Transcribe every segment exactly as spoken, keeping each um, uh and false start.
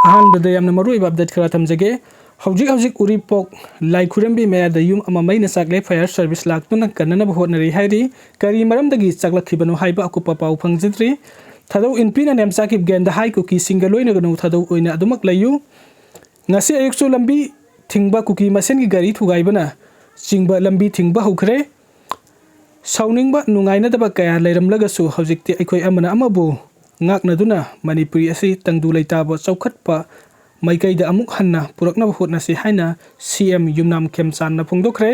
ꯑꯍꯥꯟꯕꯗ ꯌꯥꯝꯅ ꯃꯔꯨꯑꯣꯏꯕ ꯑꯞꯗꯦꯠ ꯈꯔ ꯊꯝꯖꯒꯦ꯫ ꯍꯧꯖꯤꯛ ꯍꯧꯖꯤꯛ ꯎꯔꯤꯄꯣꯛ ꯂꯥꯏꯈꯨꯔꯦꯝꯕꯤ ꯃꯌꯥꯗ ꯌꯨꯝ ꯑꯃ ꯃꯩꯅ ꯆꯥꯛꯂꯦ꯫ ꯐꯥꯌꯔ ꯁꯔꯚꯤꯁ ꯂꯥꯛꯇꯨꯅ ꯀꯟꯅꯅꯕ ꯍꯣꯠꯅꯔꯤ ꯍꯥꯏꯔꯤ꯫ ꯀꯔꯤ ꯃꯔꯝꯗꯒꯤ ꯆꯥꯛꯂꯛꯈꯤꯕꯅꯣ ꯍꯥꯏꯕ ꯑꯀꯨꯞꯄ ꯄꯥꯎ ꯐꯪꯖꯗ꯭ꯔꯤ꯫ ꯊꯥꯗꯧ ꯏꯟꯄꯤꯅ ꯅꯦꯝꯆꯥꯛ ꯀꯤꯞꯒꯦꯟꯗ ꯍꯥꯏ, ꯀꯨꯀꯤꯁꯤꯡꯒ ꯂꯣꯏꯅꯒꯅꯨ, ꯊꯥꯗꯧ ꯑꯣꯏꯅ ꯑꯗꯨꯃꯛ ꯂꯩꯌꯨ꯫ ꯉꯁꯤ ꯑꯌꯨꯛꯁꯨ ꯂꯝꯕꯤ ꯊꯤꯡꯕ ꯀꯨꯀꯤ ꯃꯁꯦꯟꯒꯤ ꯒꯥꯔꯤ ꯊꯨꯒꯥꯏꯕꯅ ꯆꯤꯡꯕ ꯂꯝꯕꯤ ꯊꯤꯡꯕ ꯍꯧꯈ꯭ꯔꯦ꯫ ꯁꯥꯎꯅꯤꯡꯕ, ꯅꯨꯡꯉꯥꯏꯅꯗꯕ ꯀꯌꯥ ꯂꯩꯔꯝꯂꯒꯁꯨ ꯍꯧꯖꯤꯛꯇꯤ ꯑꯩꯈꯣꯏ ꯑꯃꯅ ꯑꯃꯕꯨ ꯉꯥꯛꯅꯗꯨꯅ ꯃꯅꯤꯄꯨꯔꯤ ꯑꯁꯤ ꯇꯪꯗꯨ ꯂꯩꯇꯥꯕ, ꯆꯥꯎꯈꯠꯄ ꯃꯥꯏꯀꯩꯗ ꯑꯃꯨꯛ ꯍꯟꯅ ꯄꯨꯔꯛꯅꯕ ꯍꯣꯠꯅꯁꯤ ꯍꯥꯏꯅ ꯁꯤ ꯑꯦꯝ ꯌꯨꯝꯅꯥꯝ ꯈꯦꯝꯆꯥꯟꯅ ꯐꯣꯡꯗꯣꯛꯈ꯭ꯔꯦ꯫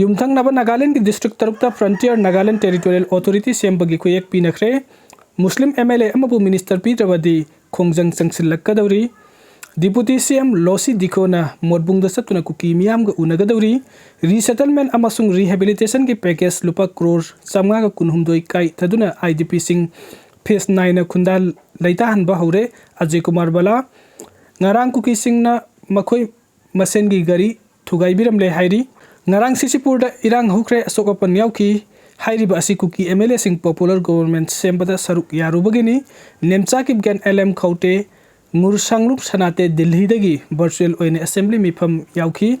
ꯌꯨꯝꯊꯪꯅꯕ ꯅꯥꯒꯥꯂꯦꯟꯗꯒꯤ ꯗꯤꯁꯇ꯭ꯔꯤꯛ ꯇꯔꯨꯛꯇ Frontier Nagaland Territorial Authority ꯁꯦꯝꯕꯒꯤ ꯈꯨꯌꯦꯛ ꯄꯤꯅꯈ꯭ꯔꯦ꯫ ꯃꯨꯁꯂꯤꯝ ꯑꯦꯝ ꯑꯦꯜ ꯑꯦ ꯑꯃꯕꯨ ꯃꯤꯅꯤꯁꯇꯔ ꯄꯤꯗ꯭ꯔꯕꯗꯤ ꯈꯣꯡꯖꯪ ꯆꯪꯁꯤꯜꯂꯛꯀꯗꯧꯔꯤ꯫ ꯗꯤꯄꯨꯇꯤ ꯁꯤ ꯑꯦꯝ ꯂꯣꯁꯤ ꯗꯤꯈꯣꯅ ꯃꯣꯠꯕꯨꯡꯗ ꯆꯠꯇꯨꯅ ꯀꯨꯀꯤ ꯃꯤꯌꯥꯝꯒ ꯎꯅꯒꯗꯧꯔꯤ꯫ ꯔꯤꯁꯦꯇꯜꯃꯦꯟ ꯑꯃꯁꯨꯡ ꯔꯤꯍꯦꯕꯤꯂꯤꯇꯦꯁꯟꯒꯤ ꯄꯦꯀꯦꯖ ꯂꯨꯄꯥ ꯀ꯭ꯔꯣꯔ ꯆꯥꯃꯉꯥꯒ ꯀꯨꯟꯍꯨꯝꯗꯣꯏ ꯀꯥꯏꯊꯗꯨꯅ ꯑꯥꯏ ꯗꯤ ꯄꯤꯁꯤꯡ ꯐꯦꯁ ꯅꯥꯏꯅ ꯈꯨꯟꯗꯥ ꯂꯩꯇꯥꯍꯟꯕ ꯍꯧꯔꯦ꯫ ꯑꯖꯌ ꯀꯨꯃꯥꯔ ꯕꯂꯥ꯫ ꯉꯔꯥꯡ ꯀꯨꯀꯤꯁꯤꯡꯅ ꯃꯈꯣꯏ ꯃꯁꯦꯟꯒꯤ ꯒꯥꯔꯤ ꯊꯨꯒꯥꯏꯕꯤꯔꯝꯂꯦ ꯍꯥꯏꯔꯤ꯫ ꯉꯔꯥꯡ ꯁꯤꯁꯤꯄꯨꯔꯗ ꯏꯔꯥꯡ ꯍꯧꯈ꯭ꯔꯦ, ꯑꯁꯣꯛ ꯑꯄꯟ ꯌꯥꯎꯈꯤ꯫ ꯍꯥꯏꯔꯤꯕ ꯑꯁꯤ ꯀꯨꯀꯤ ꯑꯦꯝ ꯑꯦꯜ ꯑꯦꯁꯤꯡ ꯄꯣꯄꯨꯂꯔ ꯒꯣꯚꯔꯟꯃꯦꯟꯠ ꯁꯦꯝꯕꯗ ꯁꯔꯨꯛ ꯌꯥꯔꯨꯕꯒꯤꯅꯤ꯫ ꯅꯦꯝꯆꯥ ꯀꯤꯞꯒꯦꯟ, ꯑꯦꯜ ꯑꯦꯝ ꯈꯧꯇꯦ, ꯉꯨꯔꯁꯥꯡꯂꯨꯞ ꯁꯅꯥꯇꯦ ꯗꯤꯜꯂꯤꯗꯒꯤ ꯚꯔꯆꯨꯑꯦꯜ ꯑꯣꯏꯅ ꯑꯦꯁꯦꯝꯕ꯭ꯂꯤ ꯃꯤꯐꯝ ꯌꯥꯎꯈꯤ꯫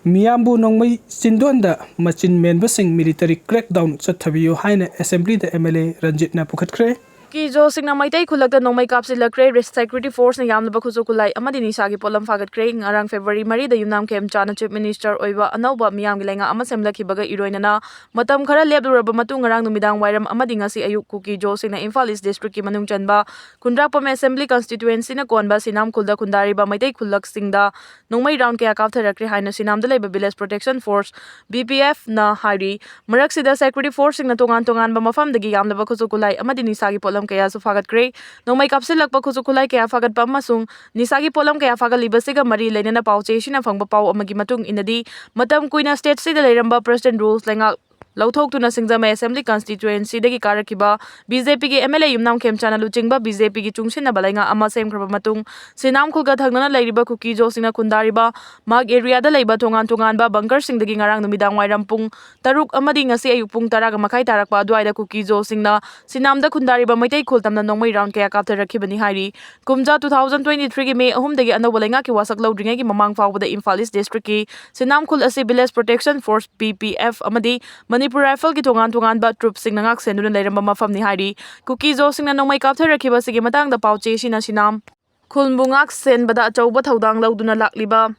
ꯃꯤꯌꯥꯝꯕꯨ ꯅꯣꯡꯃꯩ ꯆꯤꯟꯗꯣꯟꯗ ꯃꯆꯤꯟ ꯃꯦꯟꯕꯁꯤꯡ ꯃꯤꯂꯤꯇꯔꯤ ꯀ꯭ꯔꯦꯛꯗꯥꯎꯟ ꯆꯠꯊꯕꯤꯌꯨ ꯍꯥꯏꯅ ꯑꯦꯁꯦꯝꯕ꯭ꯂꯤꯗ ꯑꯦꯝ ꯑꯦꯜ ꯑꯦ ꯔꯟꯖꯤꯠꯅ ꯄꯨꯈꯠꯈ꯭ꯔꯦ꯫ ꯀꯨꯀꯤ ꯖꯣꯁꯤꯡꯅ ꯃꯩꯇꯩ ꯈꯨꯜꯂꯛꯇ ꯅꯣꯡꯃꯩ ꯀꯥꯞꯁꯤꯜꯂꯛꯈ꯭ꯔꯦ꯫ ꯁꯦꯀ꯭ꯌꯨꯔꯤꯇꯤ ꯐꯣꯔꯁꯅ ꯌꯥꯝꯂꯕ ꯈꯨꯠꯁꯨ ꯈꯨꯠꯂꯥꯏ ꯑꯃꯗꯤ ꯅꯤꯁꯥꯒꯤ ꯄꯣꯠꯂꯝ ꯐꯥꯒꯠꯈ꯭ꯔꯦ꯫ ꯉꯔꯥꯡ ꯐꯦꯕ꯭ꯔꯨꯋꯥꯔꯤ ꯃꯔꯤꯗ ꯌꯨꯝꯅꯥꯝ ꯈꯦꯝꯆꯥꯟꯅ ꯆꯤꯐ ꯃꯤꯅꯤꯁꯇꯔ ꯑꯣꯏꯕ ꯑꯅꯧꯕ ꯃꯤꯌꯥꯝꯒꯤ ꯂꯩꯉꯥꯛ ꯑꯃ ꯁꯦꯝꯂꯛꯈꯤꯕꯒ ꯏꯔꯣꯏꯅꯅ ꯃꯇꯝ ꯈꯔ ꯂꯦꯞꯂꯨꯔꯕ ꯃꯇꯨꯡ ꯉꯔꯥꯡ ꯅꯨꯃꯤꯗꯥꯡ ꯋꯥꯏꯔꯝ ꯑꯃꯗꯤ ꯉꯁꯤ ꯑꯌꯨꯛ ꯀꯨꯀꯤ ꯖꯣꯁꯤꯡꯅ ꯏꯝꯐꯥꯜ ꯏꯁ ꯗꯤꯁꯇ꯭ꯔꯤꯛꯀꯤ ꯃꯅꯨꯡ ꯆꯟꯕ ꯈꯨꯟꯗ꯭ꯔꯥꯛꯄꯝ ꯑꯦꯁꯦꯝꯕ꯭ꯂꯤ ꯀꯟꯁꯇꯤꯇ꯭ꯋꯦꯟꯁꯤꯅ ꯀꯣꯟꯕ ꯁꯤꯅꯥꯝ ꯈꯨꯜꯗ ꯈꯨꯟꯗꯥꯔꯤꯕ ꯃꯩꯇꯩ ꯈꯨꯜꯂꯛꯁꯤꯡꯗ ꯅꯣꯡꯃꯩ ꯔꯥꯎꯟ ꯀꯌꯥ ꯀꯥꯞꯊꯔꯛꯈ꯭ꯔꯦ ꯍꯥꯏꯅ ꯁꯤꯅꯥꯝꯗ ꯂꯩꯕ village protection force, V P ꯑꯦꯐꯅ ꯍꯥꯏꯔꯤ꯫ ꯃꯔꯛꯁꯤꯗ ꯁꯦꯀ꯭ꯌꯨꯔꯤꯇꯤ ꯐꯣꯔꯁꯁꯤꯡꯅ ꯇꯣꯉꯥꯟ ꯇꯣꯉꯥꯟꯕ ꯃꯐꯝꯗꯒꯤ ꯌꯥꯝꯂꯕ ꯈꯨꯠꯁꯨ ꯈꯨꯠꯂꯥꯏ ꯑꯃꯗꯤ ꯅꯤꯁꯥꯒꯤ ꯄꯣꯠꯂꯝ ꯀꯌꯥꯁꯨ ꯐꯥꯒꯠꯈ꯭ꯔꯦ꯫ ꯅꯣꯡꯃꯩ ꯀꯥꯞꯁꯤꯜꯂꯛꯄ ꯈꯨꯠꯁꯨ ꯈꯨꯠꯂꯥꯏ ꯀꯌꯥ ꯐꯥꯒꯠꯄ ꯑꯃꯁꯨꯡ ꯅꯤꯁꯥꯒꯤ ꯄꯣꯠꯂꯝ ꯀꯌꯥ ꯐꯥꯒꯠꯂꯤꯕꯁꯤꯒ ꯃꯔꯤ ꯂꯩꯅꯅ ꯄꯥꯎꯆꯦꯁꯤꯅ ꯐꯪꯕ ꯄꯥꯎ ꯑꯃꯒꯤ ꯃꯇꯨꯡ ꯏꯟꯅꯗꯤ, ꯃꯇꯝ ꯀꯨꯏꯅ ꯁ꯭ꯇꯦꯠꯁꯤꯗ ꯂꯩꯔꯝꯕ ꯄ꯭ꯔꯦꯁꯤꯗꯦꯟꯠ ꯔꯨꯜꯁ ꯂꯩꯉꯥꯛ ꯂꯧꯊꯣꯛꯇꯨꯅ ꯁꯤꯡꯖꯃꯩ Assembly Constituencyꯗꯒꯤ ꯀꯥꯔꯛꯈꯤꯕ BJPꯒꯤ MLA ꯌꯨꯝꯅꯥꯝ ꯈꯦꯝꯆꯥꯟꯅ ꯂꯨꯆꯤꯡꯕ BJPꯒꯤ ꯆꯨꯡꯁꯤꯟꯅꯕ ꯂꯩꯉꯥꯛ ꯑꯃ ꯁꯦꯝꯈ꯭ꯔꯕ ꯃꯇꯨꯡ, ꯁꯤꯅꯥꯝ ꯈꯨꯜꯒ ꯊꯪꯅꯅ ꯂꯩꯔꯤꯕ ꯀꯨꯀꯤ-ꯖꯣꯁꯤꯡꯅ ꯈꯨꯟꯗꯥꯔꯤꯕ ꯃꯥꯔꯒ areaꯗ ꯂꯩꯕ ꯇꯣꯉꯥꯟ ꯇꯣꯉꯥꯟꯕ bunkerꯁꯤꯡꯗꯒꯤ ꯉꯔꯥꯡ ꯅꯨꯃꯤꯗꯥꯡ ꯋꯥꯏꯔꯝ ꯄꯨꯡ ꯇꯔꯨꯛ ꯑꯃꯗꯤ ꯉꯁꯤ ꯑꯌꯨꯛ ꯄꯨꯡ ꯇꯔꯥꯒ ꯃꯈꯥꯏ ꯇꯥꯔꯛꯄ ꯑꯗꯨꯋꯥꯏꯗ ꯀꯨꯀꯤ-ꯖꯣꯁꯤꯡꯅ ꯁꯤꯅꯥꯝꯗ ꯈꯨꯟꯗꯥꯔꯤꯕ ꯃꯩꯇꯩ ꯈꯨꯜ ꯇꯝꯅ ꯅꯣꯡꯃꯩ round ꯀꯌꯥ ꯀꯥꯞꯊꯔꯛꯈꯤꯕꯅꯤ ꯍꯥꯏꯔꯤ꯫ ꯀꯨꯝꯖꯥ two thousand twenty-threeꯒꯤ May ꯑꯍꯨꯝꯗꯒꯤ ꯑꯅꯧꯕ ꯂꯩꯉꯥꯛꯀꯤ ꯋꯥꯁꯛ ꯂꯧꯗ꯭ꯔꯤꯉꯩꯒꯤ ꯃꯃꯥꯡ ꯐꯥꯎꯕꯗ ꯏꯝꯐꯥꯜ East Districtꯀꯤ ꯁꯤꯅꯥꯝ ꯈꯨꯜ ꯑꯁꯤ Village Protection Force, VPF, ꯑꯃꯗꯤ ꯃꯅꯤꯄꯨꯔ Rifleꯒꯤ ꯇꯣꯉꯥꯟ ꯇꯣꯉꯥꯟꯕ troopꯁꯤꯡꯅ ꯉꯥꯛ ꯁꯦꯟꯗꯨꯅ ꯂꯩꯔꯝꯕ ꯃꯐꯝꯅꯤ ꯍꯥꯏꯔꯤ꯫ ꯀꯨꯀꯤ-ꯖꯣꯁꯤꯡꯅ ꯅꯣꯡꯃꯩ ꯀꯥꯞꯊꯔꯛꯈꯤꯕ ꯑꯁꯤꯒꯤ ꯃꯇꯥꯡꯗ ꯄꯥꯎꯆꯦ ꯑꯁꯤꯅ ꯁꯤꯅꯥꯝ ꯈꯨꯜꯕꯨ ꯉꯥꯛ ꯁꯦꯟꯕꯗ ꯑꯆꯧꯕ ꯊꯧꯗꯥꯡ ꯂꯧꯗꯨꯅ ꯂꯥꯛꯂꯤꯕ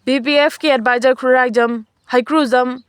VPFꯀꯤ advisor ꯈꯨꯔꯥꯏꯖꯝ, ꯍꯩꯀ꯭ꯔꯨꯖꯝ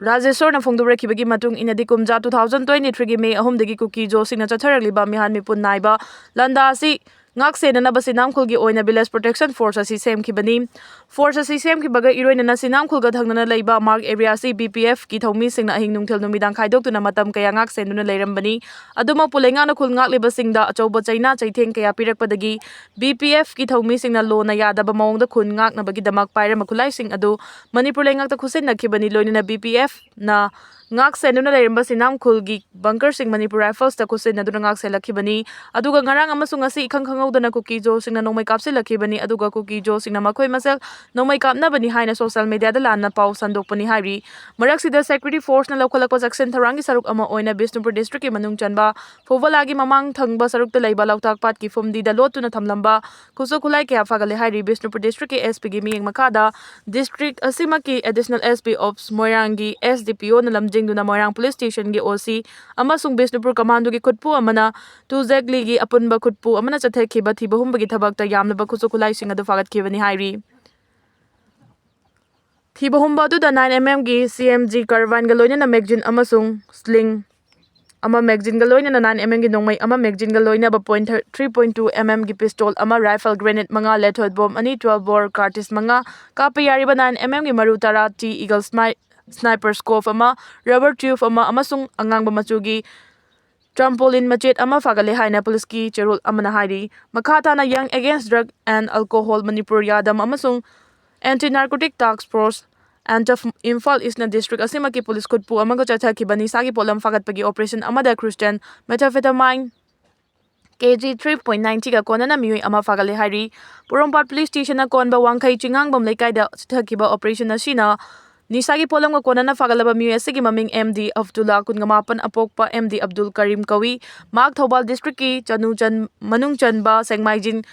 ꯔꯥꯖꯦꯁꯣꯔꯅ ꯐꯣꯡꯗꯣꯔꯛꯈꯤꯕꯒꯤ ꯃꯇꯨꯡ ꯏꯟꯅꯗꯤ, ꯀꯨꯝꯖꯥ two thousand twenty-threeꯒꯤ May ꯑꯍꯨꯝꯗꯒꯤ ꯀꯨꯀꯤ-ꯖꯣꯁꯤꯡꯅ ꯆꯠꯊꯔꯛꯂꯤꯕ ꯃꯤꯍꯥꯠ ꯃꯤꯄꯨꯟ ꯅꯥꯏꯕ ꯂꯥꯟꯗꯥ ꯑꯁꯤ ꯉꯥꯛ ꯁꯦꯟꯅꯅꯕ ꯁꯤꯅꯥꯝ ꯈꯨꯜꯒꯤ ꯑꯣꯏꯅ Village Protection Force ꯑꯁꯤ ꯁꯦꯝꯈꯤꯕꯅꯤ꯫ Force ꯑꯁꯤ ꯁꯦꯝꯈꯤꯕꯒ ꯏꯔꯣꯏꯅꯅ ꯁꯤꯅꯥꯝ ꯈꯨꯜꯒ ꯊꯪꯅꯅ ꯂꯩꯕ ꯃꯥꯔꯒ areaꯁꯤ VPFꯀꯤ ꯊꯧꯃꯤꯁꯤꯡꯅ ꯑꯍꯤꯡ ꯅꯨꯡꯊꯤꯜ ꯅꯨꯃꯤꯗꯥꯡ ꯈꯥꯏꯗꯣꯛꯇꯨꯅ ꯃꯇꯝ ꯀꯌꯥ ꯉꯥꯛ ꯁꯦꯟꯗꯨꯅ ꯂꯩꯔꯝꯕꯅꯤ꯫ ꯑꯗꯨꯃꯛꯄꯨ ꯂꯩꯉꯥꯛꯅ ꯈꯨꯜ ꯉꯥꯛꯂꯤꯕꯁꯤꯡꯗ ꯑꯆꯧꯕ ꯆꯩꯅꯥ ꯆꯩꯊꯦꯡ ꯀꯌꯥ ꯄꯤꯔꯛꯄꯗꯒꯤ VPFꯀꯤ ꯊꯧꯃꯤꯁꯤꯡꯅ ꯂꯣꯅ ꯌꯥꯗꯕ ꯃꯑꯣꯡꯗ ꯈꯨꯜ ꯉꯥꯛꯅꯕꯒꯤꯗꯃꯛ ꯄꯥꯏꯔꯝꯕ ꯈꯨꯠꯂꯥꯏꯁꯤꯡ ꯑꯗꯨ ꯃꯅꯤꯄꯨꯔ ꯂꯩꯉꯥꯛꯇ ꯈꯨꯠꯁꯤꯟꯅꯈꯤꯕꯅꯤ꯫ ꯂꯣꯏꯅꯅ VPFꯅ ꯉꯥꯛ ꯁꯦꯟꯗꯨꯅ ꯂꯩꯔꯝꯕ ꯁꯤꯅꯥꯝ ꯈꯨꯜꯒꯤ bunkerꯁꯤꯡ ꯃꯅꯤꯄꯨꯔ Riflesꯇ ꯈꯨꯠꯁꯤꯟꯅꯗꯨꯅ ꯉꯥꯛ ꯁꯦꯜꯂꯛꯈꯤꯕꯅꯤ꯫ ꯑꯗꯨꯒ ꯉꯔꯥꯡ ꯑꯃꯁꯨꯡ ꯉꯁꯤ ꯏꯈꯪ ꯈꯪꯍꯧꯗꯅ ꯀꯨꯀꯤ-ꯖꯣꯁꯤꯡꯅ ꯅꯣꯡꯃꯩ ꯀꯥꯞꯁꯤꯜꯂꯛꯈꯤꯕꯅꯤ꯫ ꯑꯗꯨꯒ ꯀꯨꯀꯤ-ꯖꯣꯁꯤꯡꯅ ꯃꯈꯣꯏ ꯃꯁꯦꯜ ꯅꯣꯡꯃꯩ ꯀꯥꯞꯅꯕꯅꯤ ꯍꯥꯏꯅ social mediaꯗ ꯂꯥꯟꯅ ꯄꯥꯎ ꯁꯟꯗꯣꯛꯄꯅꯤ ꯍꯥꯏꯔꯤ꯫ ꯃꯔꯛꯁꯤꯗ Security Forceꯅ ꯂꯧꯈꯠꯂꯛꯄ ꯆꯦꯛꯁꯤꯟ ꯊꯧꯔꯥꯡꯒꯤ ꯁꯔꯨꯛ ꯑꯃ ꯑꯣꯏꯅ ꯕꯤꯁꯅꯨꯄꯨꯔ Districtꯀꯤ ꯃꯅꯨꯡ ꯆꯟꯕ ꯐꯧꯕꯂꯥꯒꯤ ꯃꯃꯥꯡ ꯊꯪꯕ ꯁꯔꯨꯛꯇ ꯂꯩꯕ ꯂꯣꯛꯇꯥꯛ ꯄꯥꯠꯀꯤ ꯐꯨꯝꯗꯤꯗ ꯂꯣꯠꯇꯨꯅ ꯊꯝꯂꯝꯕ ꯈꯨꯠꯁꯨ ꯈꯨꯠꯂꯥꯏ ꯀꯌꯥ ꯐꯥꯒꯠꯂꯦ ꯍꯥꯏꯔꯤ꯫ ꯕꯤꯁꯅꯨꯄꯨꯔ Districtꯀꯤ SPꯒꯤ ꯃꯤꯠꯌꯦꯡ ꯃꯈꯥꯗ district ꯑꯁꯤꯃꯛꯀꯤ Additional SP of ꯃꯣꯏꯔꯥꯡꯒꯤ SDPOꯅ ꯂꯝꯖꯤꯡꯗꯨꯅ ꯃꯣꯏꯔꯥꯡ Police Stationꯒꯤ OC ꯑꯃꯁꯨꯡ ꯕꯤꯁꯅꯨꯄꯨꯔ Commandoꯒꯤ ꯈꯨꯠꯄꯨ ꯑꯃꯅ ꯇꯨꯖꯦꯛꯂꯤꯒꯤ ꯑꯄꯨꯟꯕ ꯈꯨꯠꯄꯨ ꯑꯃꯅ ꯆꯠꯊꯈꯤꯕ ꯊꯤꯕ ꯍꯨꯝꯕꯒꯤ ꯊꯕꯛꯇ ꯌꯥꯝꯂꯕ ꯈꯨꯠꯁꯨ ꯈꯨꯠꯂꯥꯏꯁꯤꯡ ꯑꯗꯨ ꯐꯥꯒꯠꯈꯤꯕꯅꯤ ꯍꯥꯏꯔꯤ꯫ ꯊꯤꯕ ꯍꯨꯝꯕ ꯑꯗꯨꯗ nine mmꯒꯤ CMG carbineꯒ ꯂꯣꯏꯅꯅ magazine ꯑꯃꯁꯨꯡ sling ꯑꯃ magazineꯒ ꯂꯣꯏꯅꯅ nine mmꯒꯤ ꯅꯣꯡꯃꯩ ꯑꯃ magazineꯒ ꯂꯣꯏꯅꯕ point three point two mmꯒꯤ pistol ꯑꯃ, rifle grenade ꯃꯉꯥ, lethal bomb ꯑꯅꯤ, twelve bore cartridge ꯃꯉꯥ, ꯀꯥꯞꯄ ꯌꯥꯔꯤꯕ nine mmꯒꯤ ꯃꯔꯨ ꯇꯔꯥ, T Eagle sni-, sniper scope ꯑꯃ, rubber tube ꯑꯃ ꯑꯃꯁꯨꯡ ꯑꯉꯥꯡꯕ ꯃꯆꯨꯒꯤ trampoline ꯃꯆꯦꯠ ꯑꯃ ꯐꯥꯒꯠꯂꯦ ꯍꯥꯏꯅ ꯄꯨꯂꯤꯁꯀꯤ ꯆꯦꯔꯣꯜ ꯑꯃꯅ ꯍꯥꯏꯔꯤ꯫ ꯃꯈꯥ ꯇꯥꯅ Young Against Drug and Alcohol Manipur, ꯌꯥꯗꯝ ꯑꯃꯁꯨꯡ Anti Narcotic Task Force, and of Imphal Eastꯅ district ꯑꯁꯤꯃꯛꯀꯤ police ꯈꯨꯠꯄꯨ ꯑꯃꯒ ꯆꯠꯊꯈꯤꯕ ꯅꯤꯁꯥꯒꯤ ꯄꯣꯠꯂꯝ ꯐꯥꯒꯠꯄꯒꯤ operation ꯑꯃꯗ crystal methamphetamine K G three point nine three ꯒ ꯀꯣꯟꯅꯅ ꯃꯤꯑꯣꯏ ꯑꯃ ꯐꯥꯒꯠꯂꯦ ꯍꯥꯏꯔꯤ꯫ ꯄꯣꯔꯣꯝꯄꯥꯠ police stationꯅ ꯀꯣꯟꯕ ꯋꯥꯡꯈꯩ ꯆꯤꯡꯉꯥꯡꯕꯝ ꯂꯩꯀꯥꯏꯗ ꯆꯠꯊꯈꯤꯕ operation ꯑꯁꯤꯅ ꯅꯤꯁꯥꯒꯤ ꯄꯣꯠꯂꯝꯒ ꯀꯣꯟꯅꯅ ꯐꯥꯒꯠꯂꯕ ꯃꯤꯑꯣꯏ ꯑꯁꯤꯒꯤ ꯃꯃꯤꯡ M D Abdulla, ꯀꯨꯟꯃꯥꯄꯟ, ꯑꯄꯣꯛꯄ M D Abdul ꯀꯔꯤꯝ ꯀꯧꯏ꯫ ꯃꯍꯥꯛ ꯊꯧꯕꯥꯜ districtꯀꯤ ꯆꯅꯨ ꯆꯟ-, ꯃꯅꯨꯡ ꯆꯟꯕ ꯁꯦꯡꯃꯥꯏꯖꯤꯡ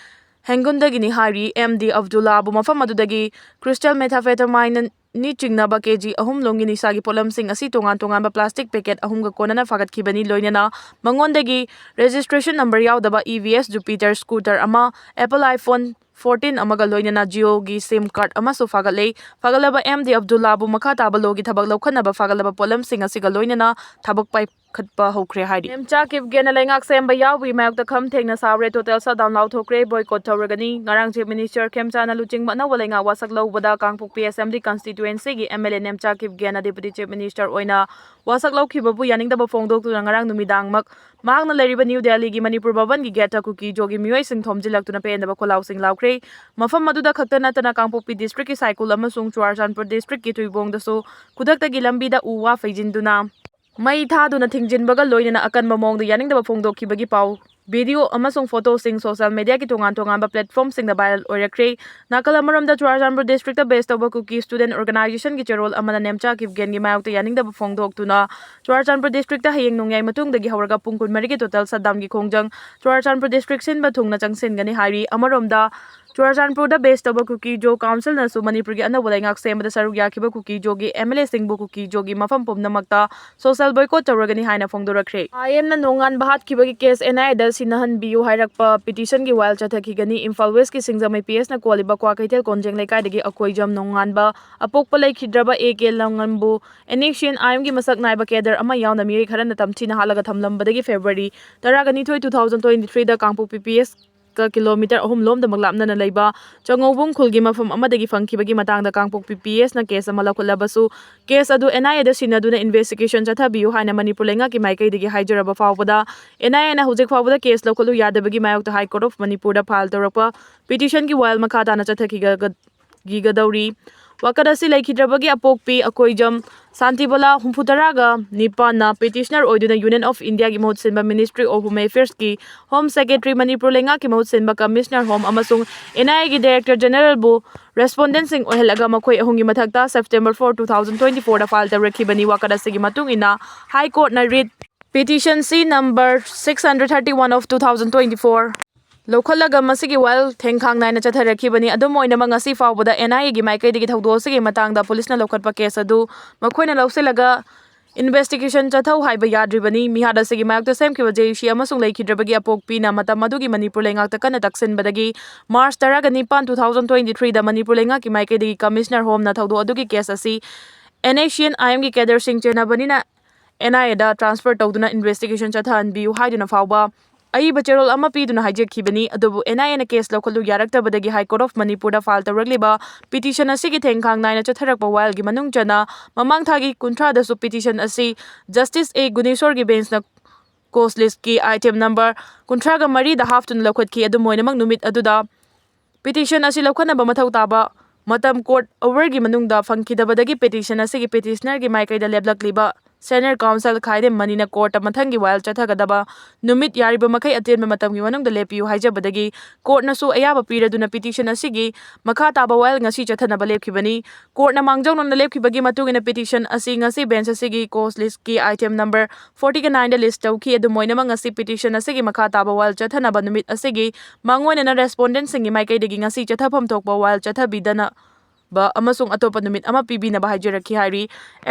ꯍꯦꯡꯒꯨꯟꯗꯒꯤꯅꯤ ꯍꯥꯏꯔꯤ꯫ M D ꯑꯕꯗꯨꯜꯂꯥꯕꯨ ꯃꯐꯝ ꯑꯗꯨꯗꯒꯤ crystal methamphetamine ꯅꯤ ꯆꯤꯡꯅꯕ K G ꯑꯍꯨꯝ ꯂꯣꯝꯒꯤ ꯅꯤꯁꯥꯒꯤ ꯄꯣꯠꯂꯝꯁꯤꯡ ꯑꯁꯤ ꯇꯣꯉꯥꯟ ꯇꯣꯉꯥꯟꯕ plastic packet ꯑꯍꯨꯝꯒ ꯀꯣꯟꯅꯅ ꯐꯥꯒꯠꯈꯤꯕꯅꯤ꯫ ꯂꯣꯏꯅꯅ ꯃꯉꯣꯟꯗꯒꯤ registration number ꯌꯥꯎꯗꯕ E V S Jupiter scooter ꯑꯃ, Apple iPhone fourteen ꯑꯃꯒ ꯂꯣꯏꯅꯅ Jioꯒꯤ SIM card ꯑꯃꯁꯨ ꯐꯥꯒꯠꯂꯦ꯫ ꯐꯥꯒꯠꯂꯕ M D ꯑꯕꯗꯨꯜꯂꯥꯕꯨ ꯃꯈꯥ ꯇꯥꯕ lawꯒꯤ ꯊꯕꯛ ꯂꯧꯈꯠꯅꯕ ꯐꯥꯒꯠꯂꯕ ꯄꯣꯠꯂꯝꯁꯤꯡ ꯑꯁꯤꯒ ꯂꯣꯏꯅꯅ ꯊꯕꯛ ꯄꯥꯏꯈꯠꯄ ꯍꯧꯈ꯭ꯔꯦ ꯍꯥꯏꯔꯤ꯫ ꯅꯦꯝꯆꯥ ꯀꯤꯞꯒꯦꯟꯅ ꯂꯩꯉꯥꯛ ꯁꯦꯝꯕ ꯌꯥꯎꯕꯒꯤ ꯃꯥꯌꯣꯛꯇ ꯈꯝ ꯊꯦꯡꯅ ꯁꯥꯎꯔꯦ, total shutdown ꯂꯥꯎꯊꯣꯛꯈ꯭ꯔꯦ, boycott ꯇꯧꯔꯒꯅꯤ꯫ ꯉꯔꯥꯡ Chief Minister ꯈꯦꯝꯆꯥꯅ ꯂꯨꯆꯤꯡꯕ ꯑꯅꯧꯕ ꯂꯩꯉꯥꯛ ꯋꯥꯁꯛ ꯂꯧꯕꯗ ꯀꯥꯡꯄꯣꯛꯄꯤ Assembly Constituencyꯒꯤ M L A Nemcha ꯀꯤꯞꯒꯦꯟꯅ Deputy Chief Minister ꯑꯣꯏꯅ ꯋꯥꯁꯛ ꯂꯧꯈꯤꯕꯕꯨ ꯌꯥꯅꯤꯡꯗꯕ ꯐꯣꯡꯗꯣꯛꯇꯨꯅ ꯉꯔꯥꯡ ꯅꯨꯃꯤꯗꯥꯡꯃꯛ ꯃꯍꯥꯛꯅ ꯂꯩꯔꯤꯕ New Delhiꯒꯤ ꯃꯅꯤꯄꯨꯔ ꯚꯕꯟꯒꯤ gateꯇ ꯀꯨꯀꯤꯖꯣꯒꯤ ꯃꯤꯑꯣꯏꯁꯤꯡ ꯊꯣꯝꯖꯤꯜꯂꯛꯇꯨꯅ ꯄꯦꯟꯗꯕ ꯈꯣꯜꯂꯥꯎꯁꯤꯡ ꯂꯥꯎꯈ꯭ꯔꯦ꯫ ꯃꯐꯝ ꯑꯗꯨꯗ ꯈꯛꯇ ꯅꯠꯇꯅ ꯀꯥꯡꯄꯣꯛꯄꯤ districtꯀꯤ ꯁꯥꯏꯀꯨꯜ ꯑꯃꯁꯨꯡ ꯆꯨꯔꯥꯆꯥꯟꯄꯨꯔ districtꯀꯤ ꯊꯨꯏꯕꯣꯡꯗꯁꯨ ꯈꯨꯗꯛꯇꯒꯤ ꯂꯝꯕꯤꯗ ꯎ ꯋꯥ ꯐꯩꯖꯤꯟꯗꯨꯅ ꯃꯩ ꯊꯥꯗꯨꯅ ꯊꯤꯡꯖꯤꯟꯕꯒ ꯂꯣꯏꯅꯅ ꯑꯀꯟꯕ ꯃꯑꯣꯡꯗ ꯌꯥꯅꯤꯡꯗꯕ ꯐꯣꯡꯗꯣꯛꯈꯤꯕꯒꯤ ꯄꯥꯎ, video ꯑꯃꯁꯨꯡ photoꯁꯤꯡ social mediaꯒꯤ ꯇꯣꯉꯥꯟ ꯇꯣꯉꯥꯟꯕ platformꯁꯤꯡꯗ viral ꯑꯣꯏꯔꯛꯈ꯭ꯔꯦ꯫ ꯅꯥꯀꯜ ꯑꯃꯔꯣꯝꯗ ꯆꯨꯔꯥꯆꯥꯟꯄꯨꯔ districtꯇ base ꯇꯧꯕ ꯀꯨꯀꯤ student organizationꯒꯤ ꯆꯦꯔꯣꯜ ꯑꯃꯅ ꯅꯦꯝꯆꯥ ꯀꯤꯞꯒꯦꯟꯒꯤ ꯃꯥꯌꯣꯛꯇ ꯌꯥꯅꯤꯡꯗꯕ ꯐꯣꯡꯗꯣꯛꯇꯨꯅ ꯆꯨꯔꯥꯆꯥꯟꯄꯨꯔ districtꯇ ꯍꯌꯦꯡ ꯅꯣꯡꯌꯥꯏ ꯃꯇꯨꯡꯗꯒꯤ ꯍꯧꯔꯒ ꯄꯨꯡ ꯀꯨꯟꯃꯔꯤꯒꯤ total shutdownꯒꯤ ꯈꯣꯡꯖꯪ ꯆꯨꯔꯥꯆꯥꯟꯄꯨꯔ district ꯁꯤꯟꯕ ꯊꯨꯡꯅ ꯆꯪꯁꯤꯟꯒꯅꯤ ꯍꯥꯏꯔꯤ꯫ ꯑꯃꯔꯣꯝꯗ ꯆꯨꯔꯥꯆꯥꯟꯄꯨꯔꯗ base ꯇꯧꯕ ꯀꯨꯀꯤꯖꯣ councilꯅꯁꯨ ꯃꯅꯤꯄꯨꯔꯒꯤ ꯑꯅꯧꯕ ꯂꯩꯉꯥꯛ ꯁꯦꯝꯕꯗ ꯁꯔꯨꯛ ꯌꯥꯈꯤꯕ ꯀꯨꯀꯤꯖꯣꯒꯤ M L Aꯁꯤꯡꯕꯨ ꯀꯨꯀꯤꯖꯣꯒꯤ ꯃꯐꯝ ꯄꯨꯝꯅꯃꯛꯇ social boycott ꯇꯧꯔꯒꯅꯤ ꯍꯥꯏꯅ ꯐꯣꯡꯗꯣꯔꯛꯈ꯭ꯔꯦ꯫ ꯑꯥꯏ ꯑꯦꯝꯅ ꯅꯣꯡꯉꯥꯟꯕ ꯍꯥꯠꯈꯤꯕꯒꯤ case N I Aꯗ ꯁꯤꯟꯅꯍꯟꯕꯤꯌꯨ ꯍꯥꯏꯔꯛꯄ petitionꯒꯤ ꯋꯥꯌꯦꯜ ꯆꯠꯊꯈꯤꯒꯅꯤ꯫ ꯏꯝꯐꯥꯜ Westꯀꯤ ꯁꯤꯡꯖꯃꯩ P Sꯅ ꯀꯣꯜꯂꯤꯕ ꯀ꯭ꯋꯥꯀꯩꯊꯦꯜ ꯀꯣꯟꯖꯦꯡ ꯂꯩꯀꯥꯏꯗꯒꯤ ꯑꯀꯣꯏꯖꯝ ꯅꯣꯡꯉꯥꯟꯕ ꯑꯄꯣꯛꯄ ꯂꯩꯈꯤꯗ꯭ꯔꯕ A K ꯂꯪꯉꯝꯕꯨ N S C N-I Mꯒꯤ ꯃꯁꯛ ꯅꯥꯏꯕ cadre ꯑꯃ ꯌꯥꯎꯅ ꯃꯤꯑꯣꯏ ꯈꯔꯅ ꯇꯝꯊꯤꯅ ꯍꯥꯠꯂꯒ ꯊꯝꯂꯝꯕꯗꯒꯤ February ꯇꯔꯥꯒ ꯅꯤꯊꯣꯏ, two thousand twenty-threeꯗ ꯀꯥꯡꯄꯣꯛꯄꯤ P S ꯀ kilometre ꯑꯍꯨꯝ ꯂꯣꯝꯗꯃꯛ ꯂꯥꯞꯅꯅ ꯂꯩꯕ ꯆꯉꯧꯕꯨꯡ ꯈꯨꯜꯒꯤ ꯃꯐꯝ ꯑꯃꯗꯒꯤ ꯐꯪꯈꯤꯕꯒꯤ ꯃꯇꯥꯡꯗ ꯀꯥꯡꯄꯣꯛꯄꯤ P Sꯅ case ꯑꯃ ꯂꯧꯈꯠꯂꯕꯁꯨ, case ꯑꯗꯨ N I Aꯗ ꯁꯤꯟꯅꯗꯨꯅ investigation ꯆꯠꯊꯕꯤꯌꯨ ꯍꯥꯏꯅ ꯃꯅꯤꯄꯨꯔ ꯂꯩꯉꯥꯛꯀꯤ ꯃꯥꯏꯀꯩꯗꯒꯤ ꯍꯥꯏꯖꯔꯕ ꯐꯥꯎꯕꯗ, N I Aꯅ ꯍꯧꯖꯤꯛ ꯐꯥꯎꯕꯗ case ꯂꯧꯈꯠꯂꯨ ꯌꯥꯗꯕꯒꯤ ꯃꯥꯌꯣꯛꯇ High Court of ꯃꯅꯤꯄꯨꯔꯗ file ꯇꯧꯔꯛꯄ petitionꯒꯤ ꯋꯥꯌꯦꯜ ꯃꯈꯥ ꯇꯥꯅ ꯆꯠꯊꯈꯤꯒꯗꯧꯔꯤ꯫ ꯋꯥꯀꯠ ꯑꯁꯤ ꯂꯩꯈꯤꯗ꯭ꯔꯕꯒꯤ ꯑꯄꯣꯛꯄꯤ ꯑꯀꯣꯏꯖꯝ ꯁꯥꯟꯇꯤꯕꯂꯥ ꯍꯨꯝꯐꯨꯇꯔꯥꯒ ꯅꯤꯄꯥꯟꯅ petitioner ꯑꯣꯏꯗꯨꯅ Union of Indiaꯒꯤ ꯃꯍꯨꯠ ꯁꯤꯟꯕ Ministry of Home Affairsꯀꯤ Home Secretary Manipur ꯂꯩꯉꯥꯛꯀꯤ ꯃꯍꯨꯠ ꯁꯤꯟꯕ Commissioner Home ꯑꯃꯁꯨꯡ NIAꯒꯤ Director Generalꯕꯨ respondentꯁꯤꯡ ꯑꯣꯏꯍꯜꯂꯒ ꯃꯈꯣꯏ ꯑꯍꯨꯝꯒꯤ ꯃꯊꯛꯇ September four, two thousand twenty fourꯗ file ꯇꯧꯔꯛꯈꯤꯕꯅꯤ꯫ ꯋꯥꯀꯠ ꯑꯁꯤꯒꯤ ꯃꯇꯨꯡ ꯏꯟꯅ High Courtꯅ writ petition C number six hundred thirty one of two thousand twenty four ꯂꯧꯈꯠꯂꯒ ꯃꯁꯤꯒꯤ ꯋꯥꯌꯦꯜ ꯊꯦꯡꯈꯥꯡ ꯅꯥꯏꯅ ꯆꯠꯊꯔꯛꯈꯤꯕꯅꯤ꯫ ꯑꯗꯨꯝ ꯑꯣꯏꯅꯃꯛ, ꯉꯁꯤ ꯐꯥꯎꯕꯗ NIAꯒꯤ ꯃꯥꯏꯀꯩꯗꯒꯤ ꯊꯧꯗꯣꯛ ꯑꯁꯤꯒꯤ ꯃꯇꯥꯡꯗ ꯄꯨꯂꯤꯁꯅ ꯂꯧꯈꯠꯄ case ꯑꯗꯨ ꯃꯈꯣꯏꯅ ꯂꯧꯁꯤꯜꯂꯒ investigation ꯆꯠꯊꯧ ꯍꯥꯏꯕ ꯌꯥꯗ꯭ꯔꯤꯕꯅꯤ꯫ ꯃꯤꯍꯥꯠ ꯑꯁꯤꯒꯤ ꯃꯥꯌꯣꯛꯇ ꯁꯦꯝꯈꯤꯕ JUC ꯑꯃꯁꯨꯡ ꯂꯩꯈꯤꯗ꯭ꯔꯕꯒꯤ ꯑꯄꯣꯛꯄꯤꯅ ꯃꯇꯝ ꯑꯗꯨꯒꯤ ꯃꯅꯤꯄꯨꯔ ꯂꯩꯉꯥꯛꯇ ꯀꯟꯅ ꯇꯛꯁꯤꯟꯕꯗꯒꯤ March ꯇꯔꯥꯒ ꯅꯤꯄꯥꯟ, two thousand twenty threeꯗ ꯃꯅꯤꯄꯨꯔ ꯂꯩꯉꯥꯛꯀꯤ ꯃꯥꯏꯀꯩꯗꯒꯤ Commissioner Homeꯅ ꯊꯧꯗꯣꯛ ꯑꯗꯨꯒꯤ case ꯑꯁꯤ NSCN-IMꯒꯤ cadreꯁꯤꯡ ꯆꯦꯟꯅꯕꯅꯤꯅ NIAꯗ transfer ꯇꯧꯗꯨꯅ investigation ꯆꯠꯊꯍꯟꯕꯤꯌꯨ ꯍꯥꯏꯗꯨꯅ ꯐꯥꯎꯕ ꯑꯏꯕ ꯆꯦꯔꯣꯜ ꯑꯃ ꯄꯤꯗꯨꯅ ꯍꯥꯏꯖꯈꯤꯕꯅꯤ꯫ ꯑꯗꯨꯕꯨ NIAꯅ case ꯂꯧꯈꯠꯂꯨ ꯌꯥꯔꯛꯇꯕꯗꯒꯤ High Court of ꯃꯅꯤꯄꯨꯔꯗ file ꯇꯧꯔꯛꯂꯤꯕ petition ꯑꯁꯤꯒꯤ ꯊꯦꯡꯈꯥꯡ ꯅꯥꯏꯅ ꯆꯠꯊꯔꯛꯄ ꯋꯥꯌꯦꯜꯒꯤ ꯃꯅꯨꯡ ꯆꯟꯅ ꯃꯃꯥꯡ ꯊꯥꯒꯤ ꯀꯨꯟꯊ꯭ꯔꯥꯗꯁꯨ petition ꯑꯁꯤ Justice A ꯒꯨꯅꯦꯁꯣꯔꯒꯤ benchꯅ cause listꯀꯤ item number ꯀꯨꯟꯊ꯭ꯔꯥꯒ ꯃꯔꯤꯗ ꯍꯥꯞꯇꯨꯅ ꯂꯧꯈꯠꯈꯤ꯫ ꯑꯗꯨꯝ ꯑꯣꯏꯅꯃꯛ, ꯅꯨꯃꯤꯠ ꯑꯗꯨꯗ petition ꯑꯁꯤ ꯂꯧꯈꯠꯅꯕ ꯃꯊꯧ ꯇꯥꯕ ꯃꯇꯝ court hourꯒꯤ ꯃꯅꯨꯡꯗ ꯐꯪꯈꯤꯗꯕꯗꯒꯤ petition ꯑꯁꯤꯒꯤ petitionerꯒꯤ ꯃꯥꯏꯀꯩꯗ ꯂꯦꯞꯂꯛꯂꯤꯕ Senior Counsel ꯈꯥꯏꯗꯦꯝ ꯃꯅꯤꯅ courtꯇ ꯃꯊꯪꯒꯤ ꯋꯥꯌꯦꯜ ꯆꯠꯊꯒꯗꯕ ꯅꯨꯃꯤꯠ ꯌꯥꯔꯤꯕ ꯃꯈꯩ ꯑꯇꯦꯟꯕ ꯃꯇꯝꯒꯤ ꯃꯅꯨꯡꯗ ꯂꯦꯞꯄꯤꯌꯨ ꯍꯥꯏꯖꯕꯗꯒꯤ courtꯅꯁꯨ ꯑꯌꯥꯕ ꯄꯤꯔꯗꯨꯅ petition ꯑꯁꯤꯒꯤ ꯃꯈꯥ ꯇꯥꯕ ꯋꯥꯌꯦꯜ ꯉꯁꯤ ꯆꯠꯊꯅꯕ ꯂꯦꯞꯈꯤꯕꯅꯤ꯫ Courtꯅ ꯃꯥꯡꯖꯧꯅꯅ ꯂꯦꯞꯈꯤꯕꯒꯤ ꯃꯇꯨꯡ ꯏꯟꯅ petition ꯑꯁꯤ ꯉꯁꯤ bench ꯑꯁꯤꯒꯤ cause listꯀꯤ item number fortyꯒ nineꯗ list ꯇꯧꯈꯤ꯫ ꯑꯗꯨꯝ ꯑꯣꯏꯅꯃꯛ, ꯉꯁꯤ petition ꯑꯁꯤꯒꯤ ꯃꯈꯥ ꯇꯥꯕ ꯋꯥꯌꯦꯜ ꯆꯠꯊꯅꯕ ꯅꯨꯃꯤꯠ ꯑꯁꯤꯒꯤ ꯃꯥꯡꯑꯣꯏꯅꯅ respondentꯁꯤꯡꯒꯤ ꯃꯥꯏꯀꯩꯗꯒꯤ ꯉꯁꯤ ꯆꯠꯊꯐꯝ ꯊꯣꯛꯄ ꯋꯥꯌꯦꯜ ꯆꯠꯊꯕꯤꯗꯅ ꯕ ꯑꯃꯁꯨꯡ ꯑꯇꯣꯞꯄ ꯅꯨꯃꯤꯠ ꯑꯃ ꯄꯤꯕꯤꯅꯕ ꯍꯥꯏꯖꯔꯛꯈꯤ ꯍꯥꯏꯔꯤ꯫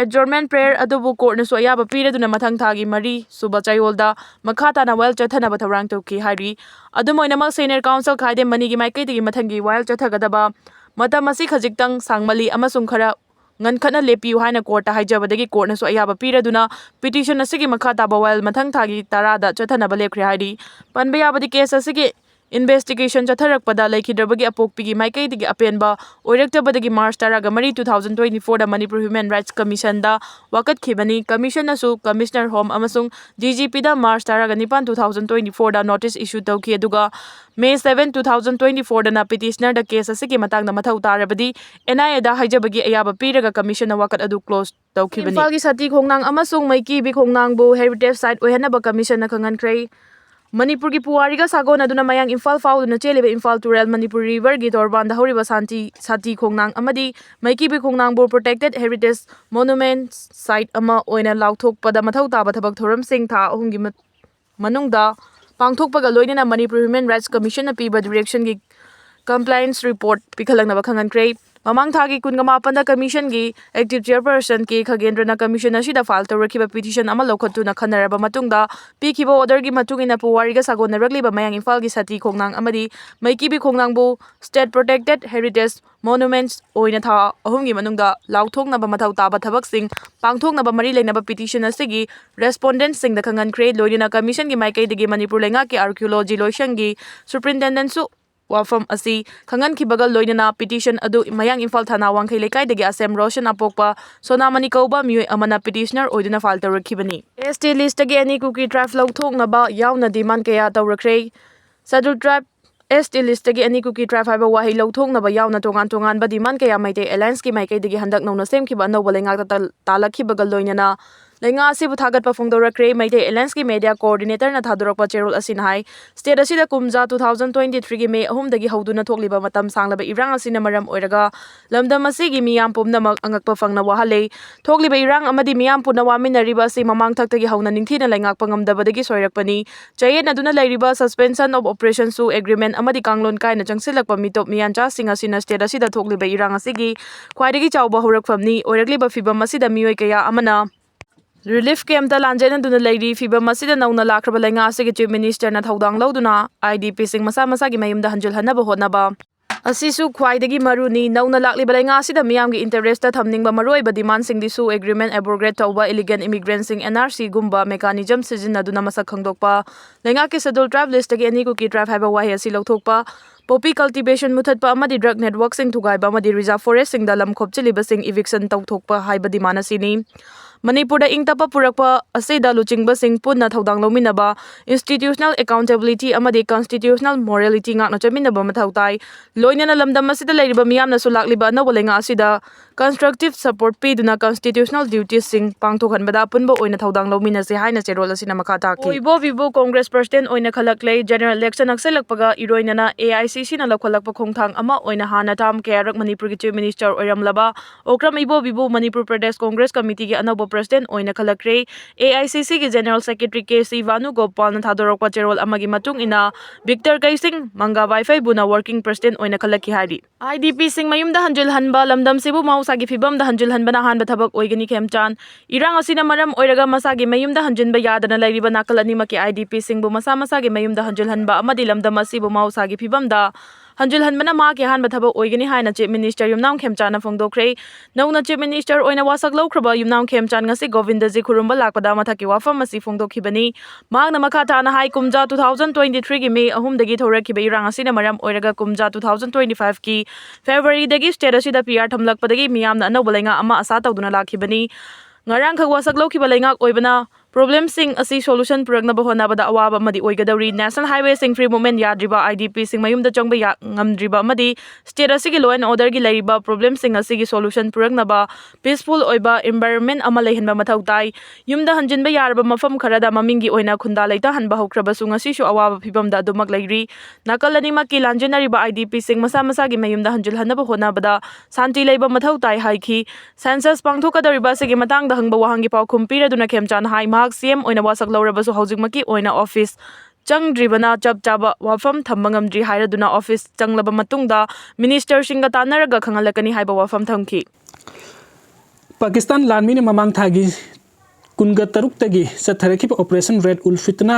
Adjournment prayer ꯑꯗꯨꯕꯨ courtꯅꯁꯨ ꯑꯌꯥꯕ ꯄꯤꯔꯗꯨꯅ ꯃꯊꯪ ꯊꯥꯒꯤ ꯃꯔꯤ ꯁꯨꯕ ꯆꯌꯣꯜꯗ ꯃꯈꯥ ꯇꯥꯅ ꯋꯥꯌꯦꯜ ꯆꯠꯊꯅꯕ ꯊꯧꯔꯥꯡ ꯇꯧꯈꯤ ꯍꯥꯏꯔꯤ꯫ ꯑꯗꯨꯝ ꯑꯣꯏꯅꯃꯛ, Senior Counsel ꯈꯥꯏꯗꯦꯝ ꯃꯅꯤꯒꯤ ꯃꯥꯏꯀꯩꯗꯒꯤ ꯃꯊꯪꯒꯤ ꯋꯥꯌꯦꯜ ꯆꯠꯊꯒꯗꯕ ꯃꯇꯝ ꯑꯁꯤ ꯈꯖꯤꯛꯇꯪ ꯁꯥꯡꯃꯜꯂꯤ ꯑꯃꯁꯨꯡ ꯈꯔ ꯉꯟꯈꯠꯅ ꯂꯦꯞꯄꯤꯌꯨ ꯍꯥꯏꯅ courtꯇ ꯍꯥꯏꯖꯕꯗꯒꯤ courtꯅꯁꯨ ꯑꯌꯥꯕ ꯄꯤꯔꯗꯨꯅ petition ꯑꯁꯤꯒꯤ ꯃꯈꯥ ꯇꯥꯕ ꯋꯥꯌꯦꯜ ꯃꯊꯪ ꯊꯥꯒꯤ ꯇꯔꯥꯗ ꯆꯠꯊꯅꯕ ꯂꯦꯞꯈ꯭ꯔꯦ ꯍꯥꯏꯔꯤ꯫ ꯄꯟꯕ ꯌꯥꯕꯗꯤ, case ꯑꯁꯤꯒꯤ ꯏꯟꯚꯦꯁꯇꯤꯒꯦꯁꯟ ꯆꯠꯊꯔꯛꯄꯗ ꯂꯩꯈꯤꯗ꯭ꯔꯕꯒꯤ ꯑꯄꯣꯛꯄꯤꯒꯤ ꯃꯥꯏꯀꯩꯗꯒꯤ ꯑꯄꯦꯟꯕ ꯑꯣꯏꯔꯛꯇꯕꯗꯒꯤ March ꯇꯔꯥꯃꯔꯤ, two thousand twenty-four ꯗ Manipur Human Rights Commission ꯗ ꯋꯥꯀꯠꯈꯤꯕꯅꯤ꯫ Commission ꯅꯁꯨ Commissioner Home ꯑꯃꯁꯨꯡ D G P ꯗ March ꯇꯔꯥꯅꯤꯄꯥꯟ, two thousand twenty-four ꯗ notice issue ꯇꯧꯈꯤ, ꯑꯗꯨꯒ May seven, two thousand twenty-four ꯗꯅ petitioner ꯗ case ꯑꯁꯤꯒꯤ ꯃꯇꯥꯡꯗ ꯃꯊꯧ ꯇꯥꯔꯕꯗꯤ N I A ꯗ ꯍꯥꯏꯖꯕꯒꯤ ꯑꯌꯥꯕ ꯄꯤꯔꯒ Commission ꯅ ꯋꯥꯀꯠ ꯑꯗꯨ close ꯇꯧꯈꯤꯕꯅꯤ꯫ ꯏꯝꯐꯥꯜꯒꯤ ꯁꯥꯇꯤ ꯈꯣꯡꯅꯥꯡ ꯑꯃꯁꯨꯡ ꯃꯩꯀꯤꯕꯤ ꯈꯣꯡꯅꯥꯡꯕꯨ heritage site ꯑꯣꯏꯍꯟꯅꯕ Commission ꯅ ꯈꯪꯍꯟꯈ꯭ꯔꯦ꯫ ꯃꯅꯤꯄꯨꯔꯒꯤ ꯄꯨꯋꯥꯔꯤꯒ ꯁꯥꯒꯣꯟꯅꯗꯨꯅ ꯃꯌꯥꯡ ꯏꯝꯐꯥꯜ ꯐꯥꯎꯗꯨꯅ ꯆꯦꯜꯂꯤꯕ ꯏꯝꯐꯥꯜ ꯇꯨꯔꯦꯜ ꯃꯅꯤꯄꯨꯔ river ꯒꯤ ꯇꯣꯔꯕꯥꯟꯗ ꯍꯧꯔꯤꯕ ꯁꯥꯟꯇꯤ, ꯁꯥꯇꯤ ꯈꯣꯡꯅꯥꯡ ꯑꯃꯗꯤ ꯃꯩꯀꯤꯕꯤ ꯈꯣꯡꯅꯥꯡꯕꯨ protected heritage monument site ꯑꯃ ꯑꯣꯏꯅ ꯂꯥꯎꯊꯣꯛꯄꯗ ꯃꯊꯧ ꯇꯥꯕ ꯊꯕꯛ ꯊꯧꯔꯝꯁꯤꯡ ꯊꯥ ꯑꯍꯨꯝꯒꯤ ꯃ-, ꯃꯅꯨꯡꯗ ꯄꯥꯡꯊꯣꯛꯄꯒ ꯂꯣꯏꯅꯅ Manipur Human Rights Commission ꯅ ꯄꯤꯕ direction ꯒꯤ compliance report ꯄꯤꯈꯠꯂꯛꯅꯕ ꯈꯪꯍꯟꯈ꯭ꯔꯦ꯫ ꯃꯃꯥꯡ ꯊꯥꯒꯤ ꯀꯨꯟꯃꯥꯄꯟꯗ Commission ꯒꯤ active chairperson K ꯈꯒꯦꯟꯗ꯭ꯔꯅ Commission ꯑꯁꯤꯗ file ꯇꯧꯔꯛꯈꯤꯕ petition ꯑꯃ ꯂꯧꯈꯠꯇꯨꯅ ꯈꯟꯅꯔꯕ ꯃꯇꯨꯡꯗ ꯄꯤꯈꯤꯕ order ꯒꯤ ꯃꯇꯨꯡ ꯏꯟꯅ ꯄꯨꯋꯥꯔꯤꯒ ꯁꯥꯒꯣꯟꯅꯔꯛꯂꯤꯕ ꯃꯌꯥꯡ ꯏꯝꯐꯥꯜꯒꯤ ꯁꯥꯇꯤ ꯈꯣꯡꯅꯥꯡ ꯑꯃꯗꯤ ꯃꯩꯀꯤꯕꯤ ꯈꯣꯡꯅꯥꯡꯕꯨ state protected heritage monuments ꯑꯣꯏꯅ ꯊꯥ ꯑꯍꯨꯝꯒꯤ ꯃꯅꯨꯡꯗ ꯂꯥꯎꯊꯣꯛꯅꯕ ꯃꯊꯧ ꯇꯥꯕ ꯊꯕꯛꯁꯤꯡ ꯄꯥꯡꯊꯣꯛꯅꯕ ꯃꯔꯤ ꯂꯩꯅꯕ petition ꯑꯁꯤꯒꯤ respondent ꯁꯤꯡꯗ ꯈꯪꯍꯟꯈ꯭ꯔꯦ꯫ ꯂꯣꯏꯅꯅ Commission ꯒꯤ ꯃꯥꯏꯀꯩꯗꯒꯤ ꯃꯅꯤꯄꯨꯔ ꯂꯩꯉꯥꯛꯀꯤ archaeology ꯂꯣꯏꯁꯪꯒꯤ superintendent ꯁꯨ ꯋꯥꯐꯝ ꯑꯁꯤ ꯈꯪꯍꯟꯈꯤꯕꯒ ꯂꯣꯏꯅꯅ petition ꯑꯗꯨ ꯃꯌꯥꯡ ꯏꯝꯐꯥꯜ ꯊꯥꯅꯥ ꯋꯥꯡꯈꯩ ꯂꯩꯀꯥꯏꯗꯒꯤ ꯑꯁꯦꯝ ꯔꯣꯁꯟ ꯑꯄꯣꯛꯄ ꯁꯣꯅꯥꯃꯅꯤ ꯀꯧꯕ ꯃꯤꯑꯣꯏ ꯑꯃꯅ petitioner ꯑꯣꯏꯗꯨꯅ file ꯇꯧꯔꯛꯈꯤꯕꯅꯤ꯫ S T list ꯇꯒꯤ ꯑꯅꯤ ꯀꯨꯀꯤ tribe ꯂꯧꯊꯣꯛꯅꯕ ꯌꯥꯎꯅ demand ꯀꯌꯥ ꯇꯧꯔꯛꯈ꯭ꯔꯦ꯫ Scheduled tribe, S T list ꯇꯒꯤ ꯑꯅꯤ ꯀꯨꯀꯤ tribe ꯍꯥꯏꯕ ꯋꯥꯍꯩ ꯂꯧꯊꯣꯛꯅꯕ ꯌꯥꯎꯅ ꯇꯣꯉꯥꯟ ꯇꯣꯉꯥꯟꯕ demand ꯀꯌꯥ ꯃꯩꯇꯩ Alliance ꯀꯤ ꯃꯥꯏꯀꯩꯗꯒꯤ ꯍꯟꯗꯛ ꯅꯧꯅ ꯁꯦꯝꯈꯤꯕ ꯑꯅꯧꯕ ꯂꯩꯉꯥꯛꯇ ꯇꯜ-, ꯇꯥꯜꯂꯛꯈꯤꯕꯒ ꯂꯣꯏꯅꯅ ꯂꯩꯉꯥꯛ ꯑꯁꯤꯕꯨ ꯊꯥꯒꯠꯄ ꯐꯣꯡꯗꯣꯔꯛꯈ꯭ꯔꯦ꯫ ꯃꯩꯇꯩ Alliance ꯀꯤ media coordinator ꯅ ꯊꯥꯗꯣꯔꯛꯄ ꯆꯦꯔꯣꯜ ꯑꯁꯤꯅ ꯍꯥꯏ, state ꯑꯁꯤꯗ ꯀꯨꯝꯖꯥ two thousand twenty-three ꯒꯤ May ꯑꯍꯨꯝꯗꯒꯤ ꯍꯧꯗꯨꯅ ꯊꯣꯛꯂꯤꯕ ꯃꯇꯝ ꯁꯥꯡꯂꯕ ꯏꯔꯥꯡ ꯑꯁꯤꯅ ꯃꯔꯝ ꯑꯣꯏꯔꯒ ꯂꯝꯗꯝ ꯑꯁꯤꯒꯤ ꯃꯤꯌꯥꯝ ꯄꯨꯝꯅꯃꯛ ꯑꯉꯛꯄ ꯐꯪꯅ ꯋꯥꯍꯜꯂꯦ꯫ ꯊꯣꯛꯂꯤꯕ ꯏꯔꯥꯡ ꯑꯃꯗꯤ ꯃꯤꯌꯥꯝ ꯄꯨꯟꯅ ꯋꯥꯃꯤꯟꯅꯔꯤꯕ ꯑꯁꯤ ꯃꯃꯥꯡ ꯊꯛꯇꯒꯤ ꯍꯧꯅ ꯅꯤꯡꯊꯤꯅ ꯂꯩꯉꯥꯛꯄ ꯉꯝꯗꯕꯗꯒꯤ ꯁꯣꯏꯔꯛꯄꯅꯤ꯫ ꯆꯌꯦꯠꯅꯗꯨꯅ ꯂꯩꯔꯤꯕ suspension of operation ꯁꯨ agreement ꯑꯃꯗꯤ ꯀꯥꯡꯂꯣꯟ ꯀꯥꯏꯅ ꯆꯪꯁꯤꯜꯂꯛꯄ ꯃꯤꯇꯣꯞ ꯃꯤꯌꯥꯟꯆꯥꯁꯤꯡ ꯑꯁꯤꯅ state ꯑꯁꯤꯗ ꯊꯣꯛꯂꯤꯕ ꯏꯔꯥꯡ ꯑꯁꯤꯒꯤ ꯈ꯭ꯋꯥꯏꯗꯒꯤ ꯆꯥꯎꯕ ꯍꯧꯔꯛꯐꯝꯅꯤ꯫ ꯑꯣꯏꯔꯛꯂꯤꯕ ꯐꯤꯚꯝ ꯑꯁꯤꯗ ꯃꯤꯑꯣꯏ ꯀꯌꯥ ꯑꯃꯅ relief camp ꯇ ꯂꯥꯟꯖꯦꯟꯅꯗꯨꯅ ꯂꯩꯔꯤ꯫ ꯐꯤꯚꯝ ꯑꯁꯤꯗ ꯅꯧꯅ ꯂꯥꯛꯈ꯭ꯔꯕ ꯂꯩꯉꯥꯛ ꯑꯁꯤꯒꯤ Chief Minister ꯅ ꯊꯧꯗꯥꯡ ꯂꯧꯗꯨꯅ I D P ꯁꯤꯡ ꯃꯁꯥ ꯃꯁꯥꯒꯤ ꯃꯌꯨꯝꯗ ꯍꯟꯖꯤꯜꯍꯟꯅꯕ ꯍꯣꯠꯅꯕ ꯑꯁꯤꯁꯨ ꯈ꯭ꯋꯥꯏꯗꯒꯤ ꯃꯔꯨꯅꯤ꯫ ꯅꯧꯅ ꯂꯥꯛꯂꯤꯕ ꯂꯩꯉꯥꯛ ꯑꯁꯤꯗ ꯃꯤꯌꯥꯝꯒꯤ interest ꯊꯝꯅꯤꯡꯕ ꯃꯔꯨꯑꯣꯏꯕ demandꯁꯤꯡꯗꯤꯁꯨ agreement abrogate ꯇꯧꯕ, illegal immigrantꯁꯤꯡ NRCꯒꯨꯝꯕ mechanism ꯁꯤꯖꯤꯟꯅꯗꯨꯅ ꯃꯁꯛ ꯈꯪꯗꯣꯛꯄ, ꯂꯩꯉꯥꯛꯀꯤ schedule tribe listꯇꯒꯤ ꯑꯅꯤ ꯀꯨꯀꯤ tribe ꯍꯥꯏꯕ ꯋꯥꯍꯩ ꯑꯁꯤ ꯂꯧꯊꯣꯛꯄ, poppy cultivation ꯃꯨꯊꯠꯄ ꯑꯃꯗꯤ drug networkꯁꯤꯡ ꯊꯨꯒꯥꯏꯕ ꯑꯃꯗꯤ reserve forestꯁꯤꯡꯗ ꯂꯝ ꯈꯣꯞꯆꯤꯜꯂꯤꯕꯁꯤꯡ eviction ꯇꯧꯊꯣꯛꯄ ꯍꯥꯏꯕ demand ꯑꯁꯤꯅꯤ꯫ ꯃꯅꯤꯄꯨꯔꯗ ꯏꯪ ꯇꯞꯄ ꯄꯨꯔꯛꯄ ꯑꯁꯤꯗ ꯂꯨꯆꯤꯡꯕꯁꯤꯡ ꯄꯨꯟꯅ ꯊꯧꯗꯥꯡ ꯂꯧꯃꯤꯟꯅꯕ, institutional accountability ꯑꯃꯗꯤ constitutional morality ꯉꯥꯛꯅ ꯆꯠꯃꯤꯟꯅꯕ ꯃꯊꯧ ꯇꯥꯏ꯫ ꯂꯣꯏꯅꯅ ꯂꯝꯗꯝ ꯑꯁꯤꯗ ꯂꯩꯔꯤꯕ ꯃꯤꯌꯥꯝꯅꯁꯨ ꯂꯥꯛꯂꯤꯕ ꯑꯅꯧꯕ ꯂꯩꯉꯥꯛ ꯑꯁꯤꯗ constructive support ꯄꯤꯗꯨꯅ constitutional dutiesꯁꯤꯡ ꯄꯥꯡꯊꯣꯛꯍꯟꯕꯗ ꯑꯄꯨꯟꯕ ꯑꯣꯏꯅ ꯊꯧꯗꯥꯡ ꯂꯧꯃꯤꯟꯅꯁꯤ ꯍꯥꯏꯅ ꯆꯦꯔꯣꯜ ꯑꯁꯤꯅ ꯃꯈꯥ ꯇꯥꯈꯤ꯫ ꯏꯕꯣꯕꯤꯕꯨ Congress president ꯑꯣꯏꯅ ꯈꯜꯂꯛꯂꯦ꯫ General election ꯅꯛꯁꯤꯜꯂꯛꯄꯒ ꯏꯔꯣꯏꯅꯅ AICCꯅ ꯂꯧꯈꯠꯂꯛꯄ ꯈꯣꯡꯊꯥꯡ ꯑꯃ ꯑꯣꯏꯅ ꯍꯥꯟꯅ term ꯀꯌꯥꯔꯛ ꯃꯅꯤꯄꯨꯔꯒꯤ Chief Minister ꯑꯣꯏꯔꯝꯂꯕ Okram ꯏꯕꯣꯕꯤꯕꯨ Manipur Pradesh Congress Committeeꯒꯤ ꯑꯅꯧꯕ president ꯑꯣꯏꯅ ꯈꯜꯂꯛꯈ꯭ꯔꯦ꯫ AICCꯒꯤ General Secretary ꯀꯦ ꯁꯤ ꯚꯥꯅꯨꯒꯣꯄꯥꯜꯅ ꯊꯥꯗꯣꯔꯛꯄ ꯆꯦꯔꯣꯜ ꯑꯃꯒꯤ ꯃꯇꯨꯡ ꯏꯟꯅ, ꯕꯤꯛꯇꯔ ꯀꯩꯁꯤꯡ ꯃꯪꯒꯥ ꯋꯥꯏꯐꯩꯕꯨꯅ working president ꯑꯣꯏꯅ ꯈꯜꯂꯛꯈꯤ ꯍꯥꯏꯔꯤ꯫ IDPꯁꯤꯡ ꯃꯌꯨꯝꯗ ꯍꯟꯖꯤꯜꯍꯟꯕ, ꯂꯝꯗꯝꯁꯤꯕꯨ ꯃꯍꯧꯁꯥꯒꯤ ꯐꯤꯕꯝꯗ ꯍꯟꯖꯤꯜꯍꯟꯕꯅ ꯑꯍꯥꯟꯕ ꯊꯕꯛ ꯑꯣꯏꯒꯅꯤ꯫ ꯈꯦꯝꯆꯥꯟ, ꯏꯔꯥꯡ ꯑꯁꯤꯅ ꯃꯔꯝ ꯑꯣꯏꯔꯒ ꯃꯁꯥꯒꯤ ꯃꯌꯨꯝꯗ ꯍꯟꯖꯤꯟꯕ ꯌꯥꯗꯅ ꯂꯩꯔꯤꯕ ꯅꯥꯀꯜ ꯑꯅꯤꯃꯛꯀꯤ IDPꯁꯤꯡꯕꯨ ꯃꯁꯥ ꯃꯁꯥꯒꯤ ꯃꯌꯨꯝꯗ ꯍꯟꯖꯤꯜꯍꯟꯕ ꯑꯃꯗꯤ ꯂꯝꯗꯝ ꯑꯁꯤꯕꯨ ꯃꯍꯧꯁꯥꯒꯤ ꯐꯤꯕꯝꯗ ꯍꯟꯖꯤꯜꯍꯟꯕꯅ ꯃꯍꯥꯛꯀꯤ ꯑꯍꯥꯟꯕ ꯊꯕꯛ ꯑꯣꯏꯒꯅꯤ ꯍꯥꯏꯅ Chief Minister ꯌꯨꯝꯅꯥꯝ ꯈꯦꯝꯆꯥꯟꯅ ꯐꯣꯡꯗꯣꯛꯈ꯭ꯔꯦ꯫ ꯅꯧꯅ Chief Minister ꯑꯣꯏꯅ ꯋꯥꯁꯛ ꯂꯧꯈ꯭ꯔꯕ ꯌꯨꯝꯅꯥꯝ ꯈꯦꯝꯆꯥꯟ ꯉꯁꯤ ꯒꯣꯕꯤꯟꯗꯖꯤ ꯈꯨꯔꯨꯝꯕ ꯂꯥꯛꯄꯗ ꯃꯊꯛꯀꯤ ꯋꯥꯐꯝ ꯑꯁꯤ ꯐꯣꯡꯗꯣꯛꯈꯤꯕꯅꯤ꯫ ꯃꯍꯥꯛꯅ ꯃꯈꯥ ꯇꯥꯅ ꯍꯥꯏ, ꯀꯨꯝꯖꯥ two thousand twenty-threeꯒꯤ May ꯑꯍꯨꯝꯗꯒꯤ ꯊꯣꯔꯛꯈꯤꯕ ꯏꯔꯥꯡ ꯑꯁꯤꯅ ꯃꯔꯝ ꯑꯣꯏꯔꯒ ꯀꯨꯝꯖꯥ two thousand twenty-fiveꯀꯤ Februaryꯗꯒꯤ state ꯑꯁꯤꯗ PR ꯊꯝꯂꯛꯄꯗꯒꯤ ꯃꯤꯌꯥꯝꯅ ꯑꯅꯧꯕ ꯂꯩꯉꯥꯛ ꯑꯃ ꯑꯁꯥ ꯇꯧꯗꯨꯅ ꯂꯥꯛꯈꯤꯕꯅꯤ꯫ ꯉꯔꯥꯡꯈꯛ ꯋꯥꯁꯛ ꯂꯧꯈꯤꯕ ꯂꯩꯉꯥꯛ ꯑꯣꯏꯕꯅ problemꯁꯤꯡ ꯑꯁꯤ solution ꯄꯨꯔꯛꯅꯕ ꯍꯣꯠꯅꯕꯗ ꯑꯋꯥꯕ ꯑꯃꯗꯤ ꯑꯣꯏꯒꯗꯧꯔꯤ꯫ National Highwayꯁꯤꯡ free movement ꯌꯥꯗ꯭ꯔꯤꯕ, IDPꯁꯤꯡ ꯃꯌꯨꯝꯗ ꯆꯪꯕ ꯌꯥ-, ꯉꯝꯗ꯭ꯔꯤꯕ ꯑꯃꯗꯤ state ꯑꯁꯤꯒꯤ law and orderꯒꯤ ꯂꯩꯔꯤꯕ problemꯁꯤꯡ ꯑꯁꯤꯒꯤ solution ꯄꯨꯔꯛꯅꯕ peaceful ꯑꯣꯏꯕ environment ꯑꯃ ꯂꯩꯍꯟꯕ ꯃꯊꯧ ꯇꯥꯏ꯫ ꯌꯨꯝꯗ ꯍꯟꯖꯤꯟꯕ ꯌꯥꯔꯕ ꯃꯐꯝ ꯈꯔꯗ ꯃꯃꯤꯡꯒꯤ ꯑꯣꯏꯅ ꯈꯨꯟꯗꯥ ꯂꯩꯇꯥꯍꯟꯕ ꯍꯧꯈ꯭ꯔꯕꯁꯨ ꯉꯁꯤꯁꯨ ꯑꯋꯥꯕ ꯐꯤꯕꯝꯗ ꯑꯗꯨꯃꯛ ꯂꯩꯔꯤ꯫ ꯅꯥꯀꯜ ꯑꯅꯤꯃꯛꯀꯤ ꯂꯥꯟꯖꯦꯟꯅꯔꯤꯕ IDPꯁꯤꯡ ꯃꯁꯥ ꯃꯁꯥꯒꯤ ꯃꯌꯨꯝꯗ ꯍꯟꯖꯤꯜꯍꯟꯅꯕ ꯍꯣꯠꯅꯕꯗ ꯁꯥꯟꯇꯤ ꯂꯩꯕ ꯃꯊꯧ ꯇꯥꯏ ꯍꯥꯏꯈꯤ꯫ Census ꯄꯥꯡꯊꯣꯛꯀꯗꯧꯔꯤꯕ ꯑꯁꯤꯒꯤ ꯃꯇꯥꯡꯗ ꯍꯪꯕ ꯋꯥꯍꯪꯒꯤ ꯄꯥꯎꯈꯨꯝ ꯄꯤꯔꯗꯨꯅ ꯈꯦꯝꯆꯥꯟ ꯍꯥꯏ, ꯃꯍꯥꯛ CM ꯑꯣꯏꯅ ꯋꯥꯁꯛ ꯂꯧꯔꯕꯁꯨ ꯍꯧꯖꯤꯛꯃꯛꯀꯤ ꯑꯣꯏꯅ office ꯆꯪꯗ꯭ꯔꯤꯕꯅ ꯆꯞ ꯆꯥꯕ ꯋꯥꯐꯝ ꯊꯝꯕ ꯉꯝꯗ꯭ꯔꯤ ꯍꯥꯏꯔꯗꯨꯅ office ꯆꯪꯂꯕ ꯃꯇꯨꯡꯗ ministerꯁꯤꯡꯒ ꯇꯥꯟꯅꯔꯒ ꯈꯪꯍꯜꯂꯛꯀꯅꯤ ꯍꯥꯏꯕ ꯋꯥꯐꯝ ꯊꯝꯈꯤ꯫ ꯄꯥꯀꯤꯁꯇꯥꯟ ꯂꯥꯟꯃꯤꯅ ꯃꯃꯥꯡ ꯊꯥꯒꯤ ꯀꯨꯟꯒ ꯇꯔꯨꯛꯇꯒꯤ ꯆꯠꯊꯔꯛꯈꯤꯕ Operation Raid-ul-Fitna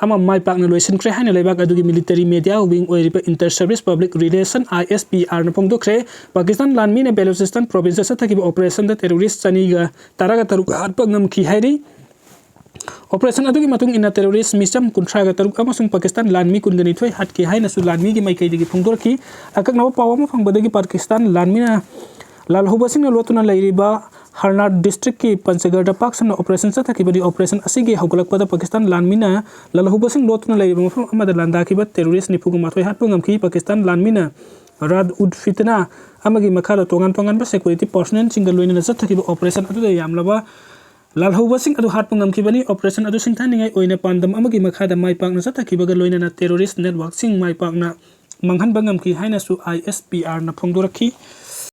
ꯑꯃ ꯃꯥꯏ ꯄꯥꯛꯅ ꯂꯣꯏꯁꯤꯟꯈ꯭ꯔꯦ ꯍꯥꯏꯅ ꯂꯩꯕꯥꯛ ꯑꯗꯨꯒꯤ military media wing ꯑꯣꯏꯔꯤꯕ Inter Service Public Relation, I S P R ꯅ ꯐꯣꯡꯗꯣꯛꯈ꯭ꯔꯦ꯫ ꯄꯥꯀꯤꯁꯇꯥꯟ ꯂꯥꯟꯃꯤꯅ ꯕꯦꯂꯨꯆꯤꯁꯇꯥꯟ province ꯇ ꯆꯠꯊꯈꯤꯕ operation ꯗ terrorist ꯆꯅꯤꯒ ꯇꯔꯥꯒ ꯇꯔꯨꯛ ꯍꯥꯠꯄ ꯉꯝꯈꯤ ꯍꯥꯏꯔꯤ꯫ Operation ꯑꯗꯨꯒꯤ ꯃꯇꯨꯡ ꯏꯟꯅ terrorist ꯃꯤꯆꯝ ꯀꯨꯟꯊ꯭ꯔꯥꯒ ꯇꯔꯨꯛ ꯑꯃꯁꯨꯡ ꯄꯥꯀꯤꯁꯇꯥꯟ ꯂꯥꯟꯃꯤ ꯀꯨꯟꯒ ꯅꯤꯊꯣꯏ ꯍꯥꯠꯈꯤ ꯍꯥꯏꯅꯁꯨ ꯂꯥꯟꯃꯤꯒꯤ ꯃꯥꯏꯀꯩꯗꯒꯤ ꯐꯣꯡꯗꯣꯔꯛꯈꯤ꯫ ꯑꯀꯛꯅꯕ ꯄꯥꯎ ꯑꯃ ꯐꯪꯕꯗꯒꯤ ꯄꯥꯀꯤꯁꯇꯥꯟ ꯂꯥꯟꯃꯤꯅ ꯂꯥꯜꯍꯧꯕꯁꯤꯡꯅ ꯂꯣꯠꯇꯨꯅ ꯂꯩꯔꯤꯕ ꯍꯔꯅꯥꯠ district ꯀꯤ ꯄꯟꯆꯒꯔꯗ ꯄꯥꯛ ꯁꯟꯅ operation ꯆꯠꯊꯈꯤꯕꯅꯤ꯫ Operation ꯑꯁꯤꯒꯤ ꯍꯧꯒꯠꯂꯛꯄꯗ ꯄꯥꯀꯤꯁꯇꯥꯟ ꯂꯥꯟꯃꯤꯅ ꯂꯥꯜꯍꯧꯕꯁꯤꯡ ꯂꯣꯠꯇꯨꯅ ꯂꯩꯔꯤꯕ ꯃꯐꯝ ꯑꯃꯗ ꯂꯥꯟꯗꯥꯈꯤꯕ terrorist ꯅꯤꯐꯨꯒ ꯃꯥꯊꯣꯏ ꯍꯥꯠꯄ ꯉꯝꯈꯤ꯫ ꯄꯥꯀꯤꯁꯇꯥꯟ ꯂꯥꯟꯃꯤꯅ Raid-ul-Fitna ꯑꯃꯒꯤ ꯃꯈꯥꯗ ꯇꯣꯉꯥꯟ ꯇꯣꯉꯥꯟꯕ security personnel ꯁꯤꯡꯒ ꯂꯣꯏꯅꯅ ꯆꯠꯊꯈꯤꯕ operation ꯑꯗꯨꯗ ꯌꯥꯝꯂꯕ ꯂꯥꯜꯍꯧꯕꯁꯤꯡ ꯑꯗꯨ ꯍꯥꯠꯄ ꯉꯝꯈꯤꯕꯅꯤ꯫ Operation ꯑꯗꯨ ꯁꯤꯡꯊꯥꯅꯤꯡꯉꯥꯏ ꯑꯣꯏꯅ ꯄꯥꯟꯗꯝ ꯑꯃꯒꯤ ꯃꯈꯥꯗ ꯃꯥꯏ ꯄꯥꯛꯅ ꯆꯠꯊꯈꯤꯕꯒ ꯂꯣꯏꯅꯅ terrorist network ꯁꯤꯡ ꯃꯥꯏ ꯄꯥꯛꯅ ꯃꯥꯡꯍꯟꯕ ꯉꯝꯈꯤ ꯍꯥꯏꯅꯁꯨ I S P R ꯅ ꯐꯣꯡꯗꯣꯔꯛꯈꯤ꯫